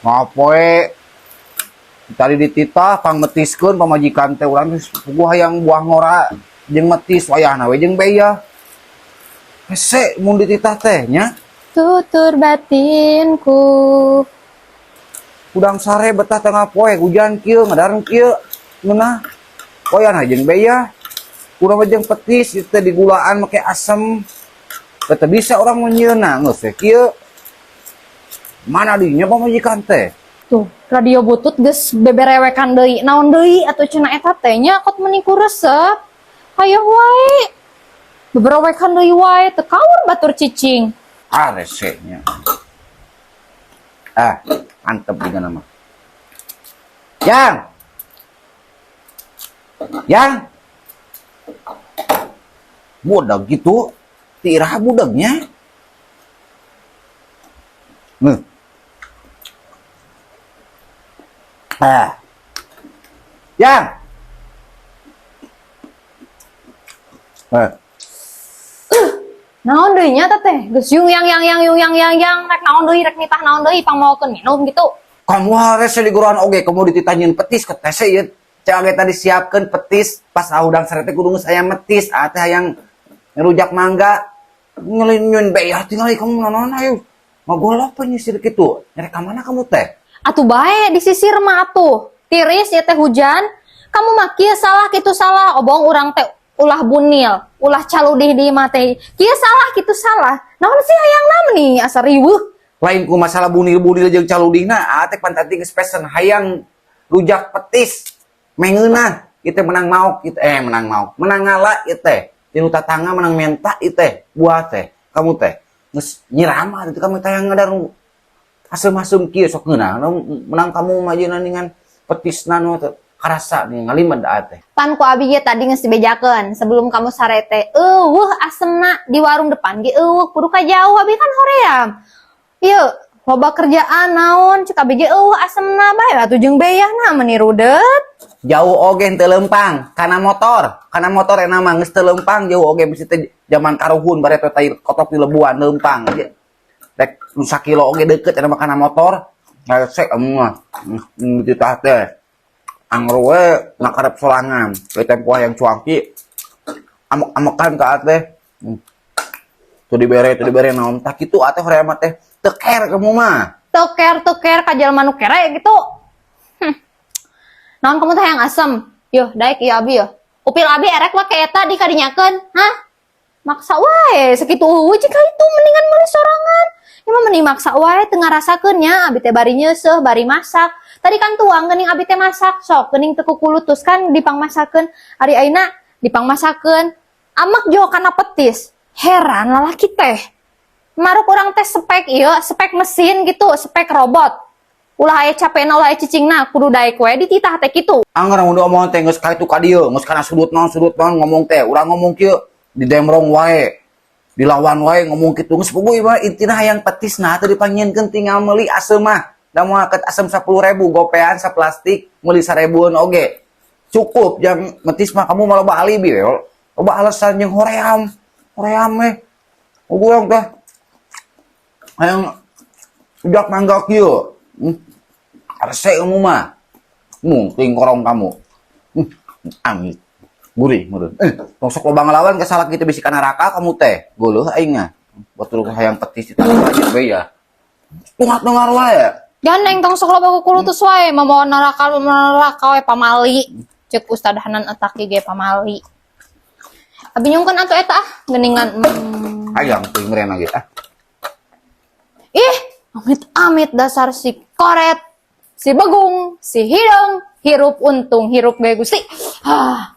Ngapoe tadi dititah pangmetiskeun pamajikan teh, urang geus puguh hayang buah ngora jeung metis, wayahna we jeung beya. Hese mun dititah teh nya. Tutur batinku. Hudang sare betah tengah poe, hujan kieu, ngadareng kieu ngeunah. Wayahna jeung beya. Urang mah jeung petis ieu teh digulaan make asem. Teu bisa urang mun nyieunna geus we kieu. Mana dinya pamajikan teh? Tuh, radio butut geus beberewekan deui. Naon deui atuh cenah eta teh nya, kot meni ku resep. Hayoh wae. Beberewekan deui wae, teu kaur batur cicing. Ah, rese nya. Ah, antep juga nama. Yang. Yang. Budak gitu. Ti iraha budaknya. Nih. Ah. Yang. Eh. Naon deui nya teh? Geus yung yang yang yang yung yang yang yang, rek naon deui, rek nitah naon deui, pangmaokeun minum gitu. Kamu harus diguruan oge, kamu dititanyin petis ke tese ieu. Cek oge tadi siapkeun petis pas hudang sare teh kudu geus aya metis, ah teh hayang ngerujak mangga. Ngelin nyun beyah tinggal kamu nonon ayo. Ngagolok penyisir kitu. Nyari ka mana kamu teh? Atuh bae disisir mah atuh. Tiris ya teh hujan. Kamu mah kieu salah kitu salah, obong urang teh ulah bunil, ulah caludih di mah teh. Kieu salah kitu salah. Naon sih hayang nih asa riweuh. Lain ku masalah bunil-bunil jeung caludihna, ah teh pan tadi geus pesen hayang rujak petis. Mengeunah, ieu teh menang maok ieu teh, menang maok. Menang ngala ieu teh. Tinu tatangga menang menta ieu teh, buah teh. Kamu teh geus nyiramah itu kamu teh yang ngadar asem-asem kieu sok ngeunah. Menang kamu mah jeung ningan petisna nu teh karasa nih ngalimed ah teh. Pan ku abi ge tadi geus dibejakeun sebelum kamu sare teh. Euweuh asemna di warung depan ge euweuh, kudu ka jauh, abi kan hoream. Ieu loba kerjaan naon, cek abi ge euweuh asemna bae atuh jeung beyahna meni rudet. Jauh oge teu leumpang kana motor, kana motor eta mah geus teu leumpang jauh oge, bisi teh jaman karuhun bare teh tai kotok di lebuan leumpang. Rek nu sakilo oge deukeut eta mah kana motor. Resek kamu mah. Dititah teh. Angger we ngakarep sorangan. We tempo hayang cuangki. Amok-amokan ka teh. Tuh dibere naon tah kitu atuh hoream mah teh. Teu care kamu mah. Teu care ka jelema nu kere gitu. Naon kamu teh yang asem? Yuh, daek ieu abi yuh. Upil abi erek we ka eta dikadinyakeun. Hah? Maksa wae sakitu eueuh jika itu mendingan meuli sorangan. Ieu mah mending maksa wae teu ngarasakeun nya abi teh bari nyeuseuh, bari masak. Tadi kan tuang geuning abi teh masak, sok geuning teu kukulutus kan dipangmasakeun. Ari ayeuna dipangmasakeun. Amek jo kana petis. Heran lalaki teh. Maruk urang teh spek ieu, spek mesin gitu, spek robot. Ulah aya capekna, ulah aya cicingna, kudu daek we dititah teh kitu. Angger mun diomong teh geus ka itu ka dieu, geus kana sudut naon ngomong teh, urang ngomong kieu didemrong wae. Dilawan wae ngomong kitu geus puguh mah intina hayang petisna teu dipanggieunkeun, tinggal meuli asem mah. Da moal ket asem 10.000 gopean saplastik meuli 1000-an oge. Cukup jam metis mah, kamu malah loba alibi we. Loba alasan jeung hoream. Hoream we. Urang teh hayang ujak mangga kieu. Rese kamu mah. Mungkin korong kamu. Amit. Gurih meureun. Tong sok loba ngelawan ke salah kita bisi ka neraka kamu teh. Geuleuh aing mah. Batur hayang petis di tanah aja we ya. Tungat dengar wae. Gandeng tong sok loba kukulutus wae, mamawa neraka, mamawa neraka we pamali. Cek Ustad Hanan Ataki ge pamali. Abi nyungkeun atuh eta ah, geuningan. Hayang teuing meureun lagi ah. Ih, amit-amit dasar si koret, si begung, si hidung, hirup untung, hirup ge Gusti. Ah.